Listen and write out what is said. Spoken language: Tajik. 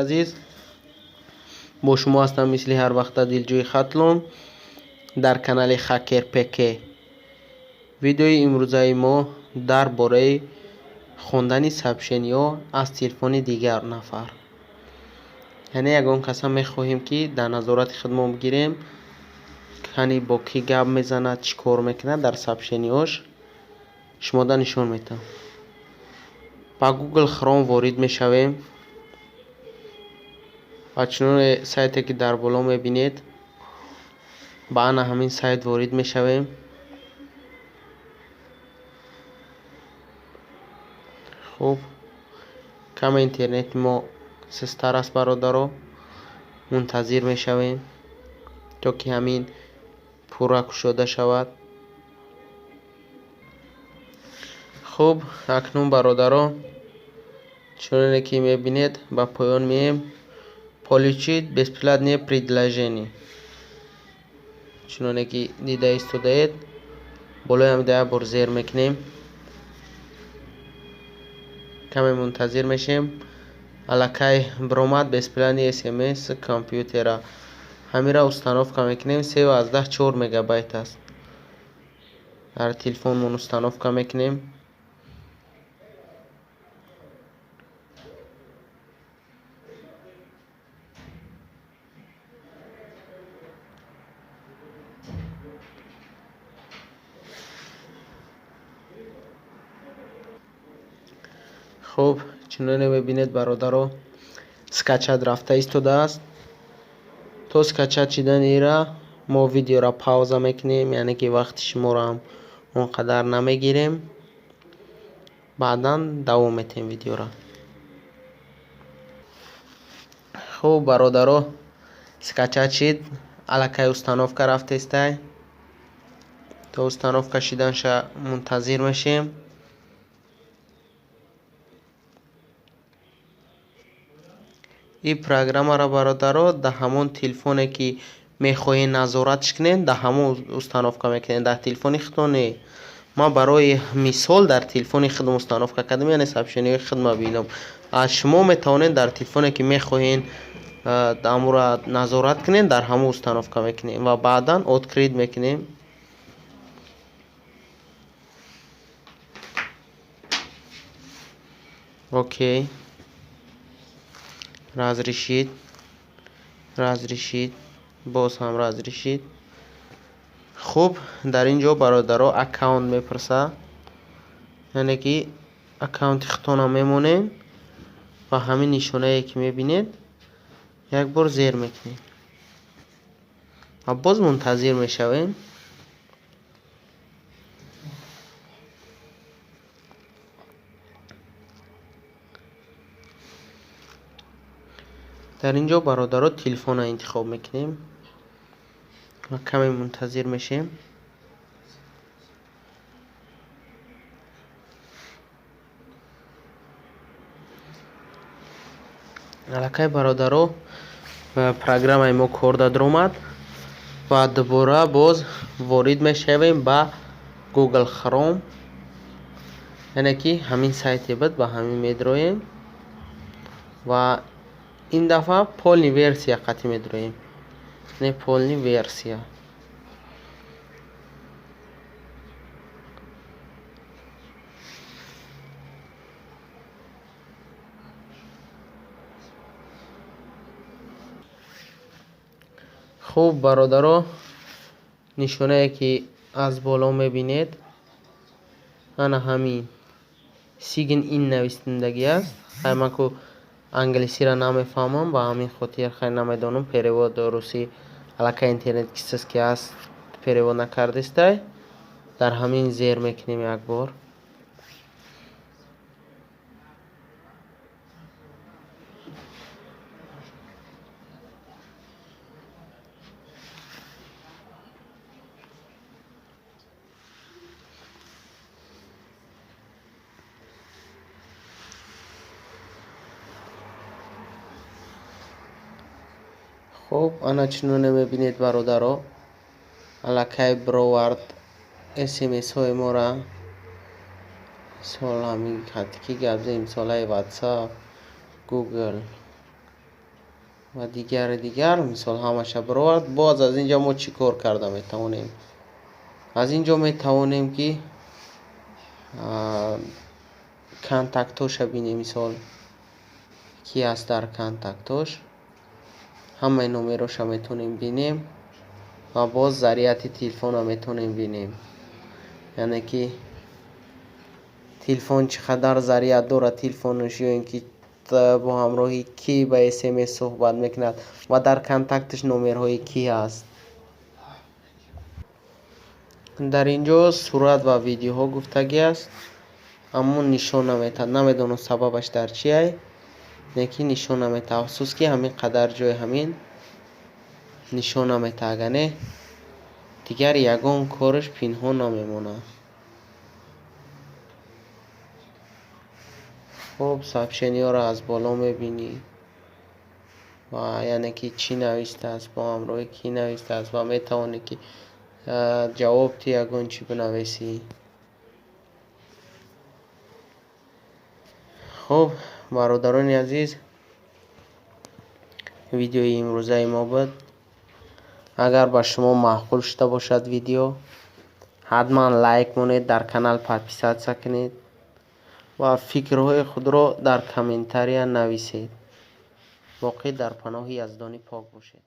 Азиз, бо шумо ҳастам мисли ҳар вақта Дилҷӯи Хатлон дар канали Хакер ПК. Видеои имрӯзаи мо дар бораи хондани сообщениҳо аз телефони дигар нафар. Яъне ягон каса мехоҳем, ки дар назорати худмон бигирем, кани бо кӣ гап мезанад, чӣ кор мекунад дар сообщениҳош, шумода нишон медиҳам. Ба Google Chrome ворид мешавем ва чуноне сайте, ки дар боло мебинед, ба ана ҳамин сайт ворид мешавем. Хуб, каме интернети мо сустар аст, бародаро, мунтазир мешавем, то ки ҳамин пурра кушода шавад. Хуб, акнун, бародаро, чуноне ки мебинед, ба поён меем, «Получить бесплатное предложение». Чуноне ки дида истодаед, болои ҳамида як бор зер мекунем, каме мунтазир мешем. Аллакай биромад бесплатный СМС компьютера. Ҳамира установка мекунем, 3,4 мегабайт аст. Дар телефонмон установка мекунем. Хуб, чуноне мебинед, бародаро, скачать рафта истодааст. То скачать шиданира мо видеоро пауза мекунем, яъне ки вақти шуморо ҳам он қадар намегирем, баъдан давом метиҳем видеоро. Хуб, бародаро, скачать шид, аллакай установка рафтестай. То установка шиданша мунтазир мешем. Ин программаро, бародаро, дар ҳамон телефоне, ки мехоҳед назоратш кунед, дар ҳамон установка мекунед, дар телефони худтон не. Ман барои мисол дар телефони худам установка кардам, яъне сообщениҳои худма бинам. Аз шумо метавонед дар телефоне, ки мехоҳед амура назорат кунед, дар ҳамон установка мекунем ва баъдан открыть мекунем. Окей, разрешить, разрешить, боз ҳам разрешить. Хуб, дар ин ҷо, бародаро, аккаунт мепурсад, яъне ки аккаунти худтонам мемонед ва ҳамин нишонае, ки мебинед, як бор зер мекунед ва боз мунтазир мешавем. Дар ин ҷо, бародаро, телефонро интихоб мекунем ва каме мунтазир мешем. Аллакай, бародаро, программаи мо кор даромад ва дубора боз ворид мешавем ба Google Chrome, яъне ки ҳамин сайте буд, ба ҳамин медроем ва ин дафъа полный версия қатъӣ медроем, не полный версия. Хуб, бародаро, нишонае, ки аз боло мебинед, ана ҳамин sign in нависандагӣ аст. Хай, ман ку англисиро намефаҳмам, ба ҳамин хотир хай намедонам перевод русӣ. Аллакай интернет кисас ки аст, перевод накардистай. Дар ҳамин зер мекунем як бор. Хуб, ана чуноне мебинед, бародаро, аллакай бировард СМСҳои моро. Мисол, ҳамин хатти ки гап задем, мисолаи WhatsApp, Google. Ва дигари дигар, мисол, ҳамаша баровард. Боз аз ин ҷо мо чӣ кор карда метавонем? Аз ин ҷо метавонем, ки контактоша бинем, мисол, ки аст дар контактош, ҳамаи номероша метавонем бинем ва боз заряди телефонро метавонем бинем, яъне ки телефон чӣ қадар заряд дорад телефонаш, ё ин ки бо ҳамроҳи кӣ ба СМС суҳбат мекунад ва дар контакташ номерҳои кӣ ҳаст. Дар ин ҷо сурат ва видеоҳо гуфтагӣ аст, аммо нишон наметаҳад. Намедонам, сабабаш дар чиай, лекин нишон наметаҳад. Афсӯс, ки ҳамин қадар ҷои ҳамин нишон наметаҳад, агар не, дигар ягон кораш пинҳон намемонад. Хуб, сообщениҳоро аз боло мебинӣ ва яъне ки чӣ навистааст, бо ҳамроҳи кӣ навистааст, ва метавонӣ, ки ҷавоб ти, ягон чӣ бинависӣ. Хуб, бародарони азиз, видеои имрӯзаи мо буд. Агар ба шумо маъқул шуда бошад видео, ҳатман лайк монед, дар канал подписаться кунед ва фикрҳои худро дар комментария нависед. Боқӣ дар паноҳи Яздони пок бошед.